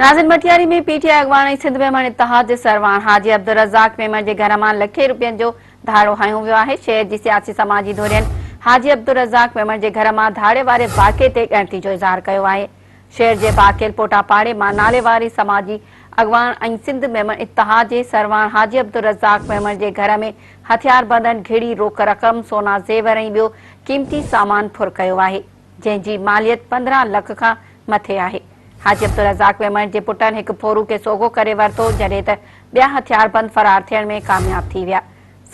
ناظر مٽياري ۾ پي ٽي آء اڳواڻ ۽ سنڌ ميمڻ اتحاد جي سرواڻ حاجي عبدالرزاق ميمڻ جي گهر مان لکين روپين جو ڌاڙو هنيو ويو آهي. شهر جي سياسي سماجي ڌرين حاجي عبدالرزاق ميمڻ جي گهر مان ڌاڙي واري واقعي تي ڳڻتي جو اظهار ڪيو آهي. شهر جي باقيل پوٽا پاڙي مان ناليواري سماجي اڳواڻ ۽ سنڌ ميمڻ اتحاد جي سرواڻ حاجي عبدالرزاق ميمڻ جي گهر ۾ هٿياربندن گهڙي روڪ رقم، سونا زيور ۽ ٻيو قيمتي سامان ڦر ڪيو آهي. جنهن جي ماليت 15 لک کان مٿي آهي. حاجي عبدالرزاق ميمڻ جي پٽن هڪ ڦورو کي سوگهو ڪري ورتو، جڏهن ته ٻيا هٿياربند فرار ٿيڻ ۾ ڪامياب ٿي ويا.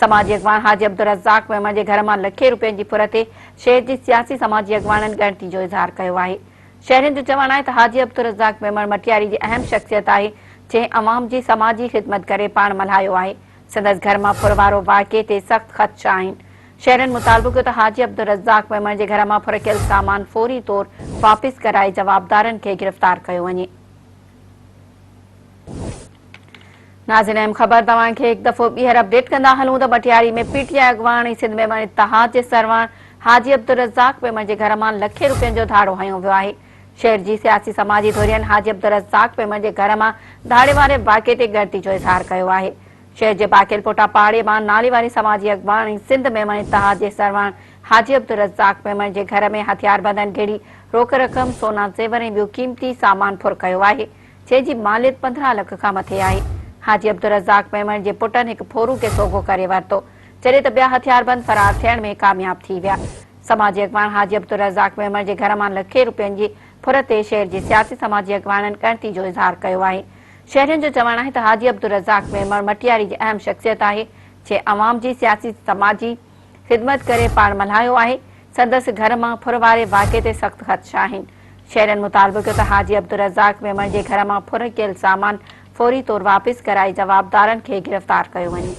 سماجي اڳواڻ حاجي عبدالرزاق ميمڻ جي گهر مان لکين روپين جي ڦر تي شهر جي سياسي سماجي اڳواڻن ڳڻتي جو اظهار ڪيو آهي. شهرين جو چوڻ آهي ته حاجي عبدالرزاق ميمڻ مٽياري جي اهم شخصيت آهي، جنهن عوام جي سماجي خدمت ڪري پاڻ ملهايو آهي. سندس گهر مان ڦر وارو واقعي تي سخت خدشا آهن. شهرين مطالبو ڪيو ته حاجي عبدالرزاق ميمڻ جي گهر مان ڦر ڪيل سامان فوري طور واپس ڪرائي جوابدارن کي گرفتار ڪيو وڃي. ناظرين اهم خبر توهان کي هڪ دفعو ٻيهر اپڊيٽ ڪندا هلون ته مٽياري ۾ پي ٽي آء اڳواڻ ۽ سنڌ ميمڻ اتحاد جي سرواڻ حاجي عبدالرزاق ميمڻ جي گهر مان لکين روپين جو ڌاڙو هنيو ويو آهي. شهر جي سياسي سماجي ڌرين حاجي عبدالرزاق ميمڻ جي گهر مان ڌاڙي واري واقعي تي ڳڻتي جو اظهار ڪيو آهي. شهر جي باقيل پوٽا پاڙي مان ناليواري سماجي اڳواڻ ۽ سنڌ ميمڻ اتحاد جي سرواڻ حاجي عبدالرزاق ميمڻ جي گهر ۾ هٿياربندن گهڙي روڪ رقم، سونا زيور ۽ ٻيو قيمتي سامان ڦر ڪيو آهي، جنهن جي ماليت 15 لک کان مٿي آهي. حاجي عبدالرزاق ميمڻ جي پٽن هڪ ڦورو کي سوگهو ڪري ورتو، جڏهن ته ٻيا هٿياربند فرار ٿيڻ ۾ ڪامياب ٿي ويا. سماجي اڳواڻ حاجي عبدالرزاق ميمڻ جي گهر مان لکين روپين جي ڦر تي شهر جي سياسي سماجي اڳواڻن ڳڻتي جو اظهار ڪيو آهي. شهرين جو چوڻ آهي ته حاجي عبدالرزاق ميمڻ مٽياري جي اهم شخصيت آهي، جنهن عوام جي سياسي سماجي خدمت ڪري پاڻ ملهايو آهي، سندس گهر مان ڦر واري واقعي تي سخت خدشا آهن. شهرين مطالبو ڪيو ته حاجي عبدالرزاق ميمڻ جي گهر مان ڦر ڪيل سامان فوري طور واپس ڪرائي جوابدارن کي گرفتار ڪيو وڃي.